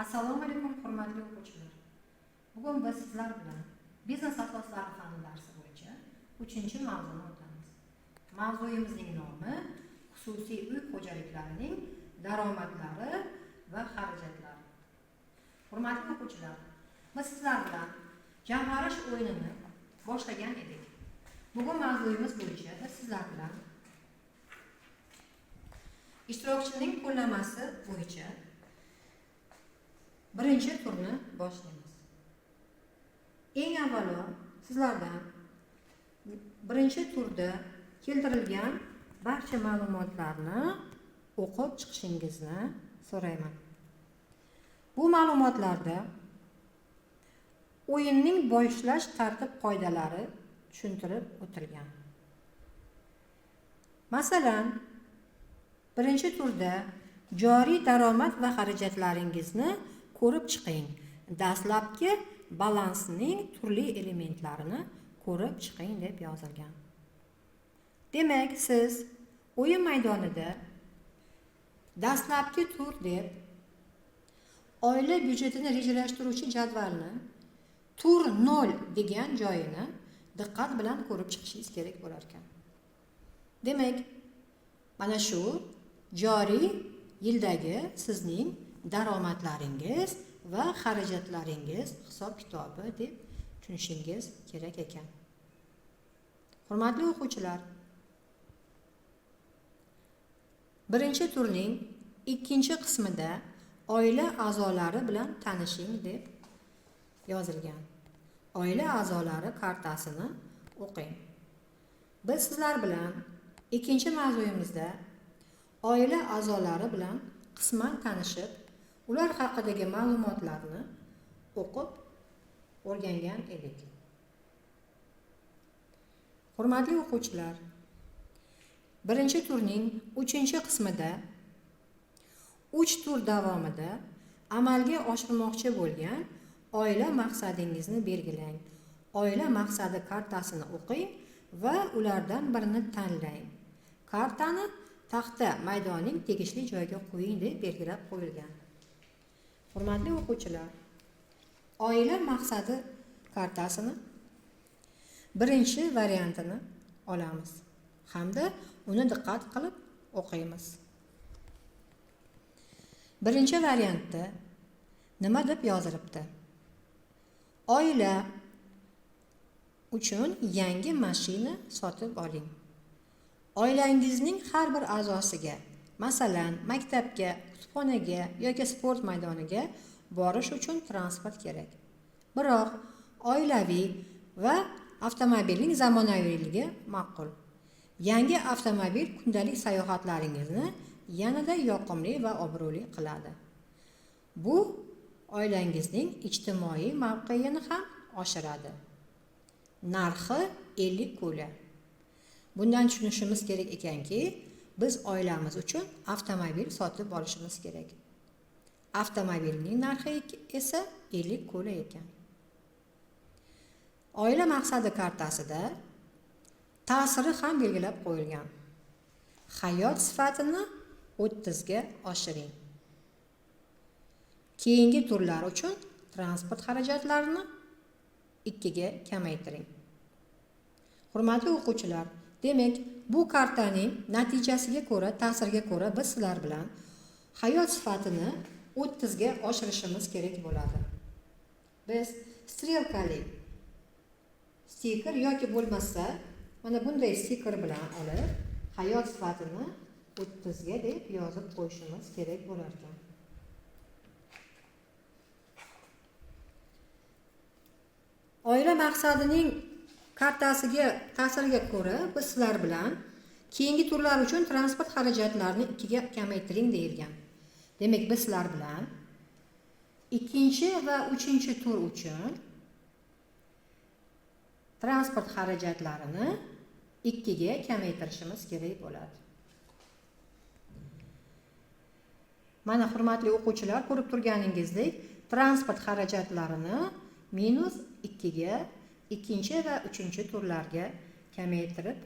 Assalomu alaykum, hurmatli o'quvchilar. Bugun biz sizlar bilan biznes asoslari fani darsi bo'yicha 3-mavzuni o'tamiz. Mavzuyimizning nomi xususiy uy xo'jaliklarining daromadlari va xarajatlari. Hurmatli o'quvchilar, biz sizlar bilan jamg'arish o'yinini boshlagan edik. Bugun mavzuyimiz bo'yicha biz sizlar bilan ishtirokchining qo'llanmasi bo'yicha birinchi turni boshlaymiz. Eng avvalo sizlardan birinchi turda keltirilgan barcha ma'lumotlarni o'qib chiqishingizni so'rayman. Bu ma'lumotlarda o'yinning boshlash tartib qoidalari tushuntirib o'tilgan. Masalan, birinchi turda joriy daromad va xarajatlaringizni ko'rib chiqing. Dastlabki balansning turli elementlarini ko'rib chiqing deb yozilgan. Demak, siz o'yin maydonida dastlabki tur deb oila byudjetini rejalashtiruvchi jadvalni tur 0 degan joyini diqqat bilan ko'rib chiqishingiz kerak bo'lar ekan. Demak, mana shu joriy yildagi sizning daromadlaringiz va xarajatlaringiz hisob-kitobi deb tushunishingiz kerak ekan. Hurmatli o'quvchilar, birinchi turning ikkinchi qismida oila a'zolari bilan tanishing deb yozilgan. Oila a'zolari kartasini o'qing. Biz sizlar bilan ikkinchi mavzuyimizda oila a'zolari bilan qisman tanishib, ular haqidagi ma'lumotlarni o'qib o'rgangan edik. Hurmatli o'quvchilar, birinchi turning 3-qismida 3 tur davomida amalga oshirmoqchi bo'lgan oila maqsadingizni belgilang. Oila maqsadi kartasini o'qing va ulardan birini tanlang. Kartani taxta maydonining tegishli joyiga qo'ying deb belgilab qo'yilgan. Hurmatli o'quvchilar, oila maqsadi kartasini birinchi variantini olamiz hamda uni diqqat qilib o'qiymiz. Birinchi variantda nima deb yozilibdi? Oila uchun yangi mashina sotib oling. Oilangizning har bir a'zosiga, masalan, maktabga, kutubxonaga yoki sport maydoniga borish uchun transport kerak. Biroq oilaviy va avtomobilning zamonaviyligi ma'qul. Yangi avtomobil kundalik sayohatlaringizni yanada yoqimli va obro'li qiladi. Bu oilangizning ijtimoiy mavqeini ham oshiradi. Narxi 50 kula. Bundan tushunishimiz kerak ekanki, biz oilamiz uchun avtomobil sotib olishimiz kerak. Avtomobilning narxi esa 50 kula ekan. Oila maqsadi kartasida ta'siri ham belgilab qo'yilgan. Hayot sifatini 30 ga oshiring. Keyingi turlar uchun transport xarajatlarini 2 ga kamaytiring. Hurmatli o'quvchilar, demak, bu kartaning natijasiga ko'ra, ta'siriga ko'ra biz sizlar bilan hayot sifatini 30 ga oshirishimiz kerak bo'ladi. Biz strelkali stiker yoki bo'lmasa mana bunday stiker bilan olib hayot sifatini 30 ga deb yozib qo'yishimiz kerak bo'lar ekan. Oila maqsadining kartasiga ta'siriga ko'ra biz sizlar bilan keyingi turlar uchun transport xarajatlarini 2 ga kamaytiring deyilgan. Demak, biz sizlar bilan 2-chi va 3-tur uchun transport xarajatlarini 2 ga kamaytirishimiz kerak bo'ladi. Mana hurmatli o'quvchilar, ko'rib turganingizdek, transport xarajatlarini -2 ga 2-chi va 3-turlarga kamaytirib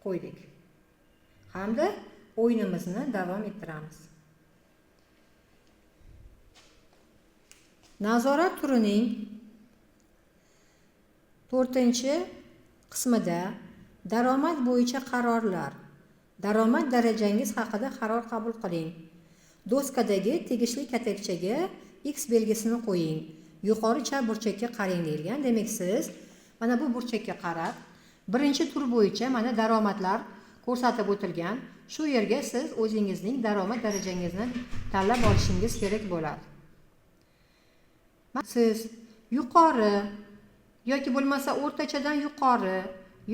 qo'ydik. Hamda o'yinimizni davom ettiramiz. Nazorat turining 4-qismida daromad bo'yicha qarorlar. Daromad darajangiz haqida qaror qabul qiling. Doskadagi tegishli katakchaga X belgisini qo'ying. Yuqori chap burchakka qarang deyilgan. Demak, siz mana bu burchakka qarab, birinchi tur bo'yicha mana daromadlar ko'rsatib o'tilgan. Shu yerga siz o'zingizning daromad darajangizni tanlab olishingiz kerak bo'ladi. Siz yuqori yoki bo'lmasa o'rtachadan yuqori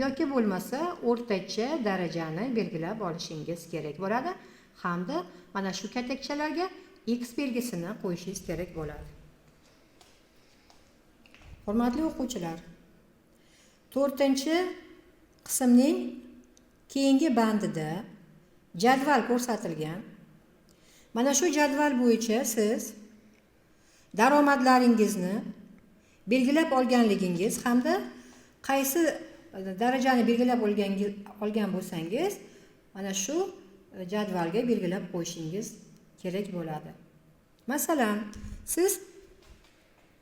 yoki bo'lmasa o'rtacha darajani belgilab olishingiz kerak bo'ladi hamda mana shu katakchalarga X belgisini qo'yishingiz kerak bo'ladi. Hurmatli o'quvchilar, 4-qismning keyingi bandida jadval ko'rsatilgan. Mana shu jadval bo'yicha siz daromadlaringizni belgilab olganligingiz hamda qaysi darajani belgilab olgan bo'lsangiz, mana shu jadvalga belgilab qo'yishingiz kerak bo'ladi. Masalan, siz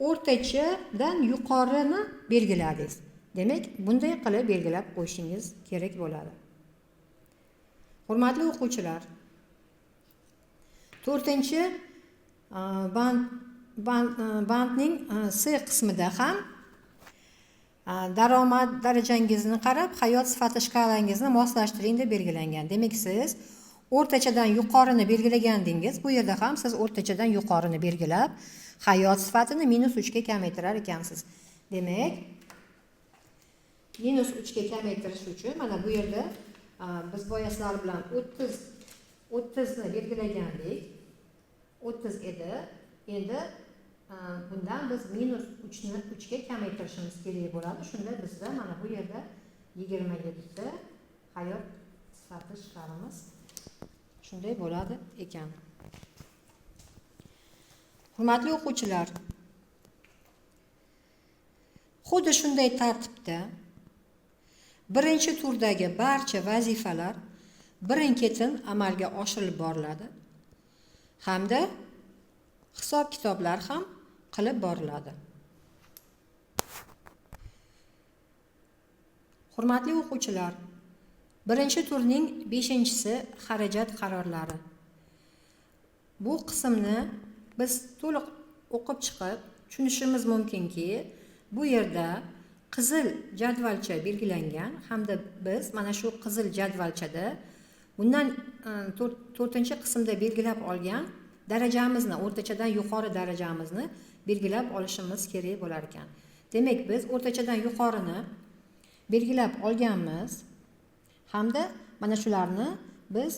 o'rtachadan yuqorini belgiladingiz. Demak, bunday qilib belgilab qo'yishingiz kerak bo'ladi. Hurmatli o'quvchilar, 4-bandning C qismida ham daromad darajangizni qarab, hayot sifati shkalangizni moslashtiring deb belgilangan. Demak, siz o'rtachadan yuqorini belgilagandingiz, bu yerda ham siz o'rtachadan yuqorini belgilab, hayot sifatini -3 ga kamaytirar ekansiz. Demak, -3 ga kamaytirish uchun mana bu yerda biz boya sizlar bilan 30 ni belgilagandik. 30 edi. Endi bundan biz -3 ni 3 ga kamaytirishimiz kerak bo'ladi. Shunda bizda mana bu yerda 27 ta hayot sifati shkalamiz shunday bo'ladi ekan. Hurmatli o'quvchilar, xuddi shunday tartibda birinchi turdagi barcha vazifalar birin-ketin amalga oshirilib boriladi hamda hisob-kitoblar ham qilib boriladi. Hurmatli o'quvchilar, birinchi turning 5-si xarajat qarorlari. Bu qismni biz to'liq o'qib chiqib tushunishimiz mumkinki, bu yerda qizil jadvalcha belgilangan hamda biz mana shu qizil jadvalchada bundan 4-qismda belgilab olgan darajamizni, o'rtachadan yuqori darajamizni belgilab olishimiz kerak bo'lar ekan. Demak, biz o'rtachadan yuqorini belgilab olganmiz hamda mana shularni biz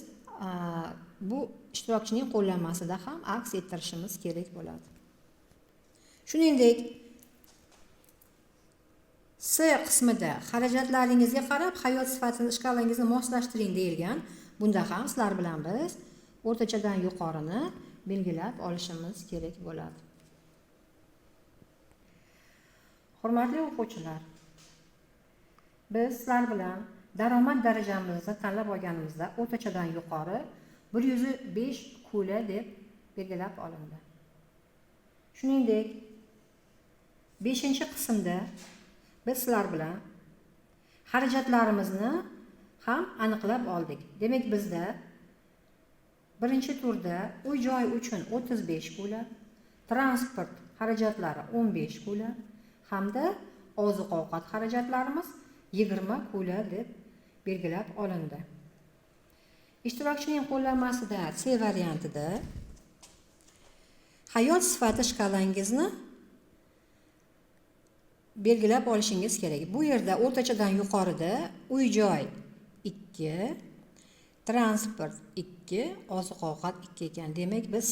bu ishtirokchining qo'llanmasida ham aks ettirishimiz kerak bo'ladi. Shuningdek, C qismida xarajatlaringizga qarab hayot sifatini shkalangizni moslashtiring deyilgan. Bunda ham sizlar bilan biz o'rtachadan yuqorini belgilab olishimiz kerak bo'ladi. Hurmatli o'quvchilar, biz sizlar bilan daromad darajamizni tanlab olganimizda o'rtachadan yuqori 105 kula deb belgilab olindi. Shuningdek, 5-qismda biz sizlar bilan xarajatlarimizni ham aniqlab oldik. Demak, bizda birinchi turda uy-joy uchun 35 kula, transport xarajatlari 15 kula hamda oziq-ovqat xarajatlarimiz 20 kula deb belgilab olindi. Ishtirokchining qo'llanmasida C variantida hayot sifati shkalangizni belgilab olishingiz kerak. Bu yerda o'rtachadan yuqorida uy-joy 2, transport 2, oziq-ovqat 2 ekan. Demak, biz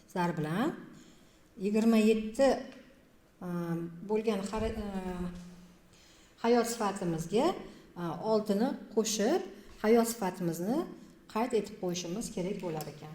sizlar bilan 27 bo'lgan hayot sifatimizga 6ni qo'shib hayot sifatimizni qayd etib qo'yishimiz kerak bo'lar ekan.